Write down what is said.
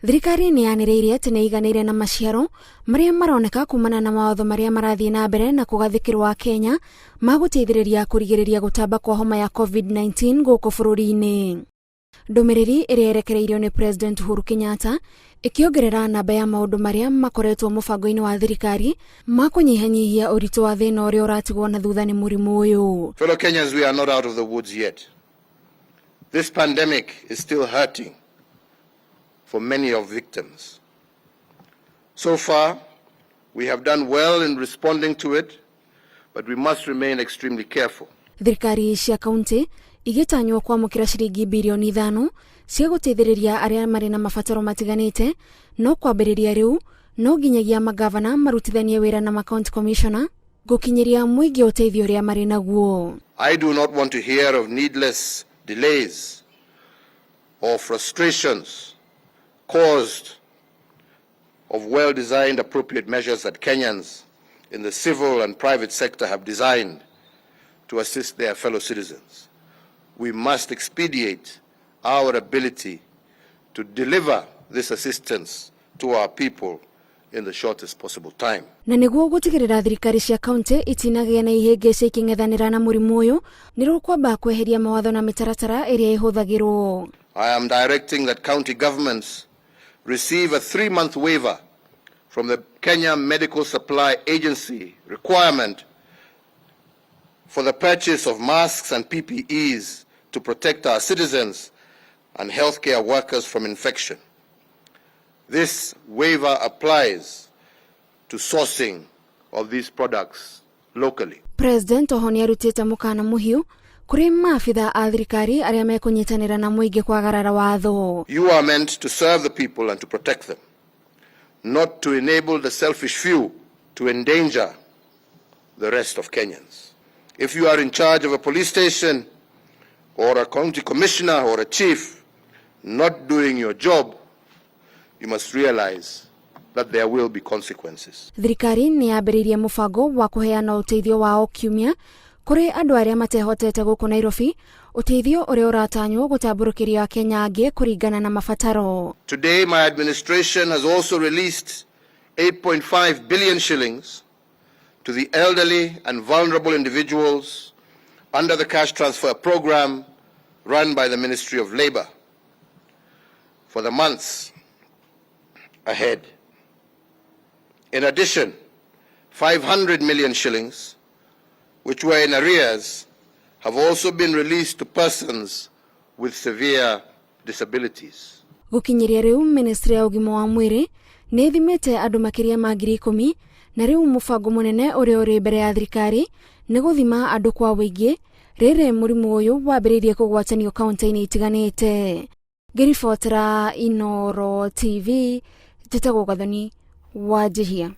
Thirikari nĩ yanĩrĩire atĩ nĩ ĩiganĩire na maciaro marĩa maroneka kumana na mawatho marĩa marathiĩ na mbere na kũgathĩkĩrwo Akenya ma gũteithĩrĩria kũrigĩrĩria gũtamba kwa homa ya COVID-19 gũkũ bũrũri-inĩ. Ndũmĩrĩri ĩrĩa ĩrekereirio nĩ President Uhuru Kenyatta ĩkĩongerera namba ya maũndũ marĩa makoretwo mũbango-inĩ wa thirikari ma kũnyihanyihia ũritũ wa thĩna ũrĩa ũratigwo na thutha nĩ mũrimũ ũyũ. Fellow Kenyans, we are not out of the woods yet. This pandemic is still hurting for many of victims. So far, we have done well in responding to it, but we must remain extremely careful. Thirikari cia kaunti igĩtanywo kwamũkĩra ciringi birioni 5 cia gũteithĩrĩria arĩa marĩ na mabataro matiganĩte, no kwambĩrĩria rĩu no nginyagia magavana marutithanie wĩra na ma-county commissioner gũkinyĩria mũingĩ ũteithio ũrĩa marĩ naguo. I do not want to hear of needless delays or frustrations caused of well-designed appropriate measures that Kenyans in the civil and private sector have designed to assist their fellow citizens. We must expedite our ability to deliver this assistance to our people in the shortest possible time. Na nĩguo gũtigĩrĩra thirikari cia kaunti itinagĩa na ihĩngĩca ikĩng'ethanĩra na mũrimũ ũyũ, nĩ rũkwamba kweheria mawatho na mĩtaratara ĩrĩa ĩhũthagĩrwo. I am directing that county governments receive a 3-month waiver from the Kenya Medical Supply Agency requirement for the purchase of masks and PPEs to protect our citizens and healthcare workers from infection. This waiver applies to sourcing of these products locally. President oho nĩ arutĩte mũkana mũhiũ kũrĩ maabitha a thirikari arĩa mekũnyitanĩra na mũingĩ kwagarara watho. You are meant to serve the people and to protect them, not to enable the selfish few to endanger the rest of Kenyans. If you are in charge of a police station or a county commissioner or a chief not doing your job, you must realize that there will be consequences. Thirikari nĩ yambĩrĩirie mũbango wa kũheana ũteithio wa o kiumia kũrĩ andũ arĩa matehotete gũkũ Nairobi, ũteithio ũrĩa ũratanywo gũtambũrũkĩrio Akenya angĩ kũringana na mabataro. Today, my administration has also released 8.5 billion shillings to the elderly and vulnerable individuals under the cash transfer program run by the Ministry of Labor for the months ahead. In addition, 500 million shillings, which were in arrears, have also been released to persons with severe disabilities. Gũkinyĩria rĩu, ministry ya ũgima wa mwĩrĩ nĩ ĩthimĩte andũ makĩria ma 10,000, na rĩu mũbango mũnene ũrĩa ũrĩ mbere ya thirikari nĩ gũthima andũ kwa ũingĩ rĩrĩ mũrimũ ũyũ wambĩrĩirie kũgwatanio kaunti-inĩ itiganĩte. Ngĩribotera Inooro TV, njĩtagwo Gathoni Wanjihia.